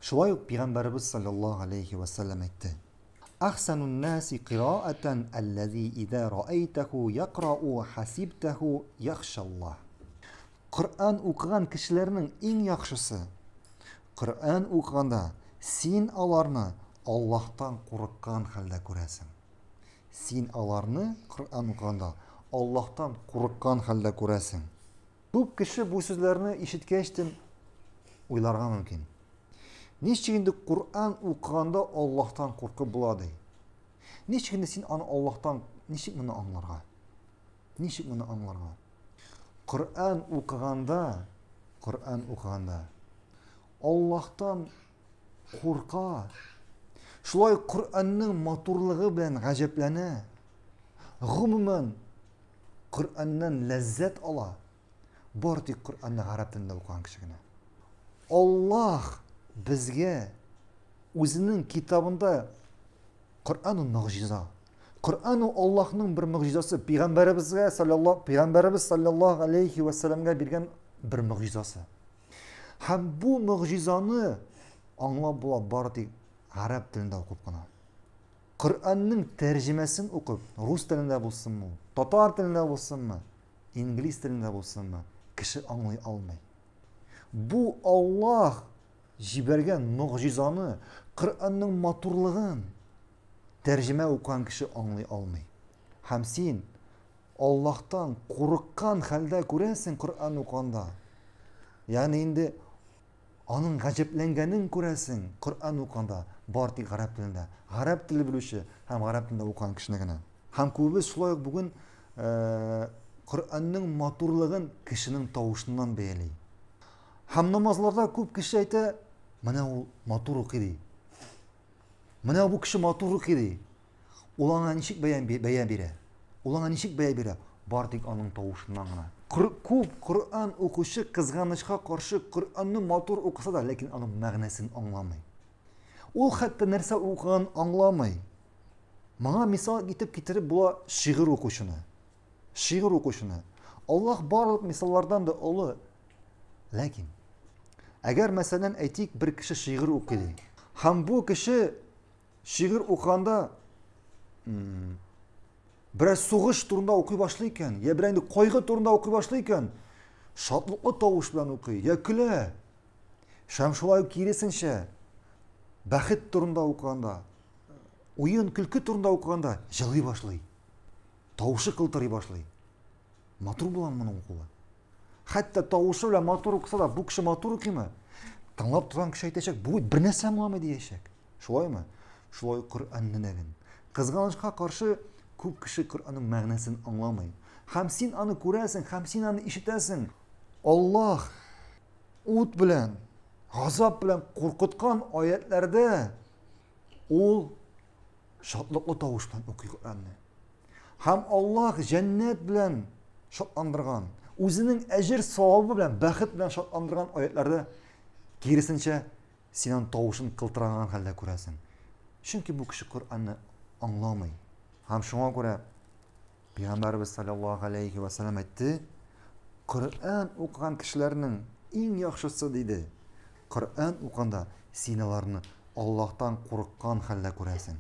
Шулай ук Пәйгамбәребез саллаллаһу алейхи ва сәлләм әйтте: Ахсанун наси кираатан аллази иза раайтаху якрау хасибтаху яхшаллаһ. Коръән укыган кешеләрнең иң яхшысы, Коръән укыганда син аларны Аллаһтан курыккан хәлдә күрәсең. Син аларны Коръән укыганда Аллаһтан курыккан хәлдә күрәсең. Күп кеше бу сүзләрне ишеткәчтен уйларга мөмкин. Ничек инде Коръән укыганда Аллаһтан куркып була ди? Ничек инде син аны Аллаһтан ничек моны аңларга? Ничек моны аңларга? Коръән укыганда, Коръән укыганда Аллаһтан курка. Шулай Коръәннең матурлыгы белән гаҗәпләнә. Гомумән, Коръәннән ләззәт ала. Бар тик Коръәнне гарәп телендә укыган кеше генә. Аллаһ безгә үзенең китабында Коръән ул могҗиза. Коръән ул Аллаһның бер могҗизасы. Пәйгамбәребезгә саллаллаһу пәйгамбәребез саллаллаһу алейхи ва сәлламгә биргән бер могҗизасы. Һәм бу могҗизаны аңлап була бары тик гарәп телендә укып кына. Коръәннең тәрҗемәсен укып, рус телендә булсынмы, татар телендә булсынмы, инглиз телендә булсынмы, кеше аңлый алмый. Бу Аллаһ җибәргән могҗизаны, Коръәннең матурлыгын тәрҗемә укыган кеше аңлый алмый. Һәм син Аллаһтан курыккан хәлдә күрәсең Коръән укыганда. Ягъни инде аның гаҗәпләнгәнен күрәсең Коръән укыганда, бар тик гарәп телендә. Гарәп теле белүче һәм гарәп телендә укыган кешене генә. Һәм күбебез шулай ук бүген Коръәннең матурлыгын кешенең тавышыннан бәяли. Һәм намазларда күп кеше әйтә, менә ул матур укый ди. Менә бу кеше матур укый ди. Ул аңа ничек бәя, бәя бирә? Ул аңа ничек бәя бирә? Бар тик аның тавышыннан гына. Күп Коръән укучы кызганычка каршы Коръәнне матур укыса да, ләкин аның мәгънәсен аңламый. Ул хәтта нәрсә укыганын аңламый. Моңа мисал итеп китереп була шигырь укучыны. Шигырь укучыны. Аллаһ барлык мисаллардан да олы. Ләкин әгәр мәсәлән әйтик бер кеше шигырь укый ди. Һәм бу кеше шигырь укыганда бераз сугыш турында укый башлый икән, я берәр инде кайгы турында укый башлый икән, шатлыклы тавыш белән укый, я көлә. Һәм шулай ук киресенчә, бәхет турында укыганда, уен, көлке турында укыганда җылый башлый. Тавышы кылтырый башлый. Матур була моның укуы. Хәтта тавышы белән матур укыса да, бу кеше матур укыймы? Тыңлап торган кеше әйтәчәк, бу бер нәрсә аңламый диячәк. Шулаймы? Шулай Коръәнне дә. Кызганычка каршы, күп кеше Коръәннең мәгънәсен аңламый. Һәм син аны күрәсең, һәм син аны ишетәсең. Аллаһ ут белән, газап белән куркыткан аятләрдә ул шатлыклы тавыш белән укый Коръәнне. Һәм Аллаһ җәннәт белән шатландырган, үзенең әҗер савабы белән, бәхет белән шатландырган аятләрдә киресенчә син аның тавышын кылтыраган хәлдә күрәсең. Чөнки бу кеше Коръәнне аңламый. Һәм шуңа күрә Пәйгамбәрбез саллаллаһу алейхи ва саллям әйтте, Коръән укыган кешеләрнең иң яхшысы диде. Коръән укыганда син аларны Аллаһтан курыккан хәлдә күрәсең.